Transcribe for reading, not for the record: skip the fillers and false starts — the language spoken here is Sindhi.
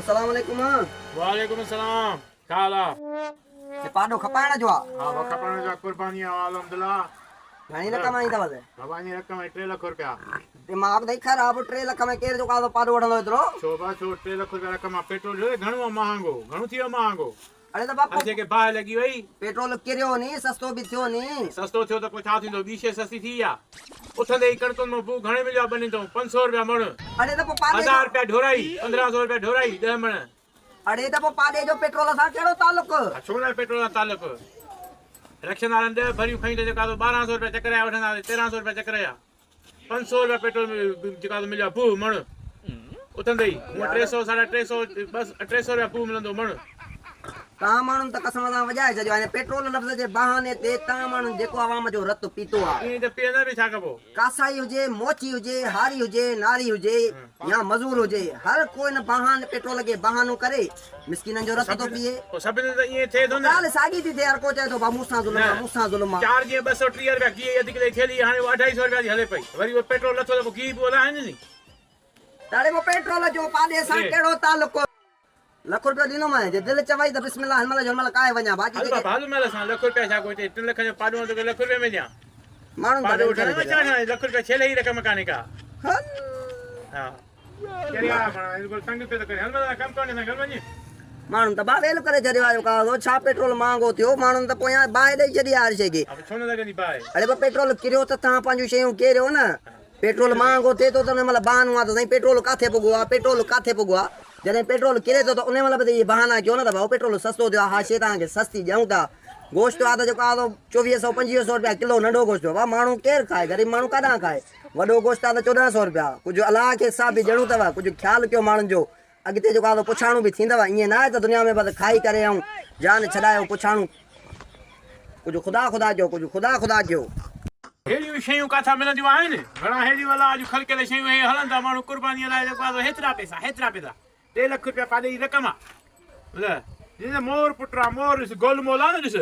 اسلام عليڪم. وعليڪم السلام، ڇا حال آ؟ هي پاڏو کپائڻ جو آ. ها ڀا کپائڻ جو آ، قرباني آ الحمدلله. گهڻي رقم آئي اٿو؟ بابا انهي رقم آئي 3 لک رپيا. دماغ اٿئي خراب، 3 لک ۾ ڪير جو ڪازو پاڏو وٺندو ايترو؟ ڇو ڀا ڇو، 3 لک رپيا رقم آ، پيٽرول ڏسو گهڻو آ مهانگو، گهڻو ٿي ويو مهانگو. اڙي ته باپو هر شيء کي باهه لڳي وئي. پيٽرول ڪريو ني، سستو به ٿيو ني. سستو ٿيو ته پوء ڇا ٿيندو، ٻي شيء سستي ٿي آ. اٿندي ئي ڪڻڪن مان بوء گهڻي مليو آ ٻنين تون، 500 رپيا مڻ. اڙي ته پوء پاڏي جو. 1000 رپيا ڍورائي، 1500 رپيا ڍورائي، 10 مڻ. اڙي ته پوء پاڏي جو پيٽرول سان ڪهڙو تعلق؟ ها ڇو ناهي پيٽرول سان تعلق. رڪشن وارن 10 ڀريون کنيون ته جيڪا سو 1200 رپيا چڪرايا وٺندا هئاسين، 1300 رپيا چڪرايا. 500 رپيا پيٽرول جيڪا سو مليو آ بوء مڻ. اٿندي ئي هونء 300 350 بس 300 رپيا بوء ملندو مڻ. توهان ماڻهن ته قسم سان وڄائي ڇڏيو آهي. پيٽرول لفظ جي بهاني تي توهان ماڻهن جيڪو عوام جو رت پيتو آهي. ائين ته پيئندا به ڇا ڪبو. ڪاسائي هجي، موچي هجي، هاري هجي، ناري هجي يا مزور هجي، هر ڪو ان بهاني پيٽرول کي بهانو ڪري مسڪينن جو رت ٿو پيئي. پوء سڀني سان ائين ٿئي ٿو نه. ڳالهه ساڳي ٿي ٿئي، هر ڪو چئي ٿو ڀاء مون سان ظلم آ، مون سان ظلم آ. چار جيئن 230 رپيا گيهه اڌ ڪلي ٿيلهي هاڻي اها 250 رپيا ٿي هلي پئي. وري اهو پيٽرول لٿو ته پوء گيهه به اهو لاهين ني. ته اڙي پوء پيٽرول جو پاڏي سان ڪهڙو تعلق. لک روپيو ڏيندومانء، جي دل چوئي ته بسم الله هن مهل جو هن مهل ڪاهي وڃان، باقي هل جيڪي. بابا هل مهل سان، لک روپيا ڇا ڪو هتي 3 لکن جو پاڏو آندو ڪي لک روپيه ۾ ڏيان. ماڻهن ته پاڏو ويل وٺڻ ڪري وڃان ڇڏيو. هاڻي لک روپيا ڇيلي ئي رقم ڪانهي ڪا. هل. ها چريا پاڻ بلڪل تنگ پيو ٿو ڪرين، هل مهل سان ڪم ڪونهي اسان کي هل وڃ. ماڻهن ته باهه ويل ڪري ڇڏيو آهي ڪا ڇا پيٽرول مهانگو ٿيو، ماڻهن ته پويان باهه ڏئي ڇڏي آهي هر شيء کي. ها ڇو نه لڳندي باهه. اڙي پر پيٽرول ڪريو ته توهان پنهنجون شيون ڪيريو نه. پيٽرول مهانگو ٿئي ٿو ته ان مهل بهانو آ ته سائين پيٽرول ڪاٿي پڳو آ، پيٽرول ڪاٿي پڳو آ. جڏهن پيٽرول ڪري ٿو ته ان مهل به ته اهي بهانا ڪيو نه ته ڀائو پيٽرول سستو ٿيو آ، ها شيء توهان کي سستي ڏيون ٿا. گوشت آ ته جيڪو آ سو 24 سئو 25 سئو رپيا ڪلو ننڍو گوشت ڀاء ماڻهو ڪير کائي، غريب ماڻهو ڪاڏانهن کائي. وڏو گوشت آ ته 14 سئو رپيا. ڪجهه الله کي حساب به ڏيڻو اٿو، ڪجهه خيال ڪيو ماڻهن جو. اڳتي جيڪو آ سو پڇاڻو به ٿيندو. ائين نه آهي ته دنيا ۾ بس کائي ڪري ۽ جان ڇڏايو پڇاڻو. ڪجهه خدا خدا ڪيو، ڪجهه خدا خدا ڪيو. ههڙيون شيون ڪاٿان ملنديون آهن؟ گهڻا ههڙيون الله جون خلقيل شيون هي هلن ٿا ماڻهو قربانيء لاء جيڪو آهي سو هيترا پئسا هيترا پئسا 3 لک رپيا پاڏي جي رقم آ ڏس مور پٽ آ مور ڏس گول مول آ نه ڏس.